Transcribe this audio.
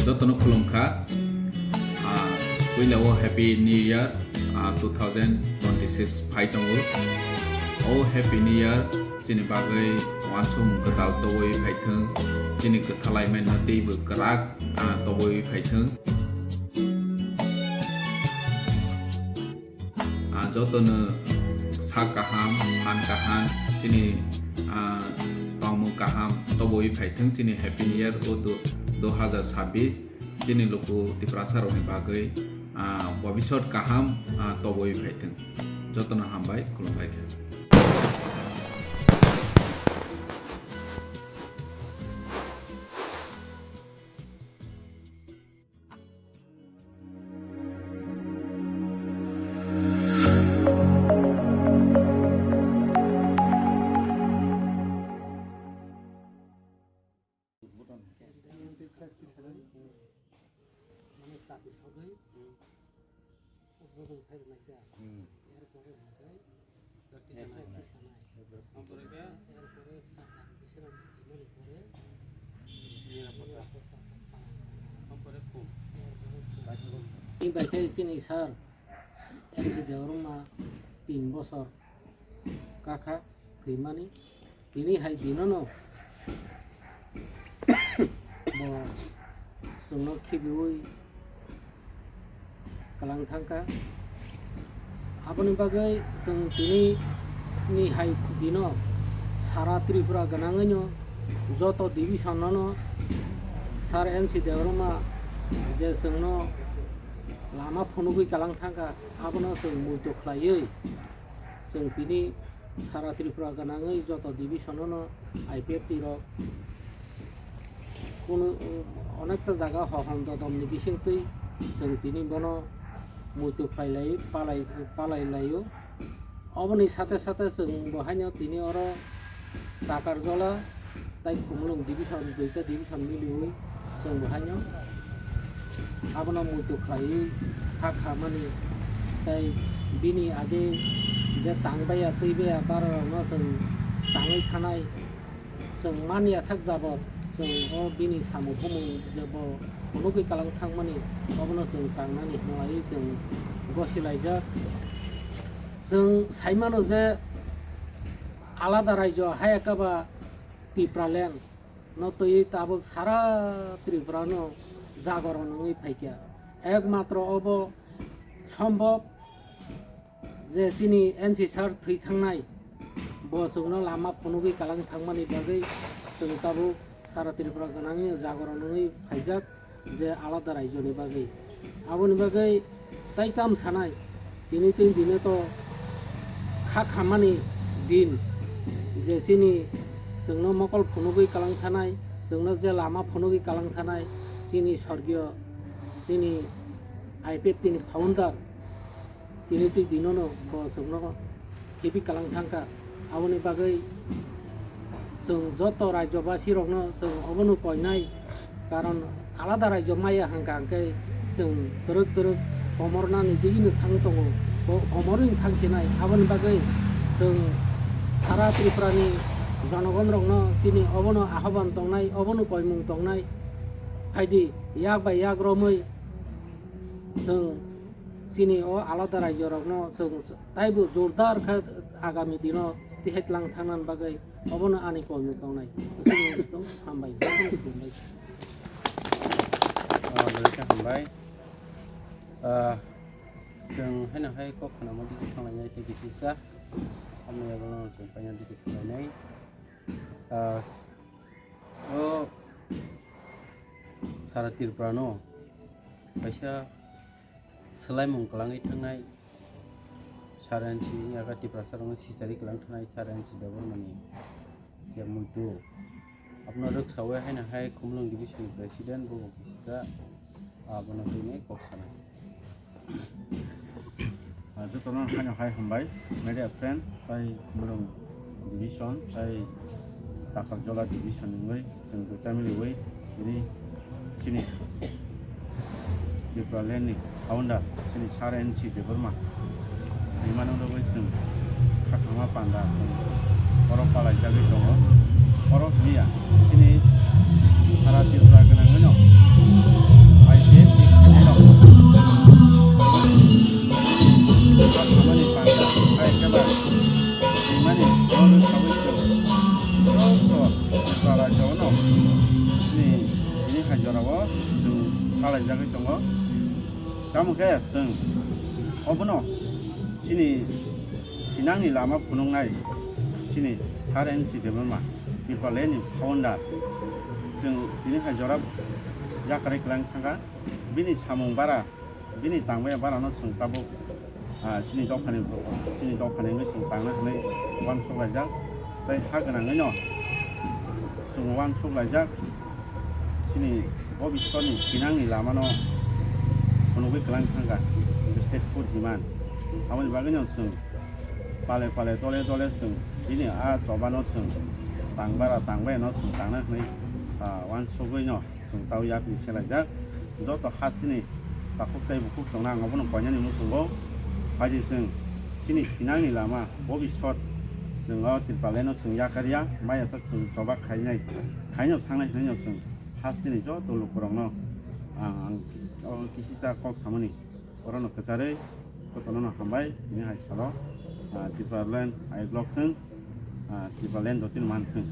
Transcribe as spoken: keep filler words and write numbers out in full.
Jotono khulumkha. Ah, puila o Happy New Year, ah, two thousand twenty-six phai tongo. O Happy New Year chini bagwi uansukmung kwtal tobwi phaithwng, chini kwthalai mano teibo kwrak, ah, tobwi phaithwng. Ah, jotono sak kaham, phan kaham, chini, ah, tongmung kaham tobwi phaithwng chini Happy New Year o du-, dui hazar sabbish. Chini luku Tiprasa rokni bagwi, ah, bobisot kaham, ah, tobwi phaithwng. Jotono hambai, khulumbai khe. Ni bai khe chini sir N C Debbarma tin bosor kakha thwimani. Tini hai dinono bo chwngno khibiui kwlang thangkha. Aboni bagwi chwng tini ni hai dino sara Tripura gwnangwino joto division no sir N C Debbarma je chwngno lama phunugwi kwlang thangkha, abono chwng muitu khlaiwi chwng tini sara Tripura gwnangwi joto division-o no I P F T rok kunu, onekta jaga hohom dodom ni bisingtwi chwng tini bono muitu khlai lai, palai, palai laio. Oboni sate sate chwng bo haino tini oro Takarjola tai Khumulwng division, duita division miliui chwng bo haino abono muitu khlaiwi kha khamani, tai bini age je tang baiya twi baiya bararokno chwng tangwi thanai, chwng manya sak jabot chwng o bini samung humung je bo phunugwi kwlang thangmani, obono chwng tangnani hwnlaiwi chwng gosilaijak. Chwng saimano je alada raijo hayakaba Tipraland no twiwi tabuk sara Tripura no jagoron wngwi phaikha. Ekmatro obo sombhob je chini N C sir thwi thangnai, bo chwngno lama phunugwi kwlang thangmani bagwi chwng tabuk sara Tripura gwnangni jagoron wngwi phaijak. Je alada raijoni bagwi. Aboni bagwi tai tam sanai, tini tei dine to kha khamani din, je chini chwngno mokol phunugwi kwlang thanai, chwngno je lama phunugwi kwlang thanai, chini sorgiyo, chini I P F T ni founder, tini twi dinono bo chwngno khibi kwlang thangkha. Aboni bagwi chwng joto rajyobasi rokno chwng obono koinai, karon alada rajyo maya hangka hangkhe chwng twrwk twrwk komornani digino thang tongo, bo komorwino thang sinai. Aboni bagwi chwng sara Tripurani jonogon rokno chini obono ahoban tongnai, obono koimung tongnai. Phaidi yak bai yak romwi chwng chini o alada rajyo rokno chwng taibo jordar khe agami dino tihai tlang thangna bagwi obono ani koimung tongnai. Hambai, hambai. Ah, belai khe hambai. Ah, chwng haino hai kok khwnama digi thanglainai tei kisisa. Hamya bono chwng paina digi thanglainai. Ah, o sara Tripura no kaisa swlaimung kwlangwi thangnai, Sir N C, yaga Tiprasa rokno sichari kwlang thangnai Sir N C Debbarmani je muitu. Abono rwksawi haino hai Khumulwng division ni president bo kisijak, abono tini kok sanai. Ah, jotono haino hai hambai, media friend, tai Khumulwng division, tai Takarjola division wngwi chwng duita miliwi tini chini Tipraland ni founder chini Sir N C Debbarma ni mano rogwi chwng kha Panda chwng borok palaijagwi tongo. Borok hiya chini sara Tripura gwnangwino I P F ni khainairok khamani panda hai khe ba rimani borok saui chwng joto Tripura rajyono chini tini hai jorao chwng palaijagwi tongo. Tamo khe chwng obono chini thinangni lama phunuknai chini Sir N C Debbarma, Tipraland ni founder. Chwng tini hai jora yakarwi kwlang thangkha. Bini samung bara, bini tangmaya barano chwng tabuk, ah, chini dophani, chini dophani wngwi chwng tangna hwnwi uansuk laijak. Tei ha gwnangwino chwng uansuk laijak. Chini bobiswtni thinangni lamano phunugwi kwlang thangkha, state food demand. Aboni bagwino chwng pale pale dole dole chwng bini a chobano chwng tangbara tangbaino chwng tangna hwnwi, ah, uansugwino chwng tao yakni selaijak. Joto hasteni takhuk tei bukhuk chwngno ang obono koinani muchungo. Phaidi chwng chini thinangni lama bobiswt chwng o Tripura Land no chwng yakarya, maya sak chwng choba khainai, khaino thangnai hwnwi chwng hasteni joto lukurokno ang, ang o kisisa kok samani. Orono kwcharwi jotono no hambai, tini hai salo, ah, Tripura Land ayuk lok thung, ah, Tripura Land jotino man thung.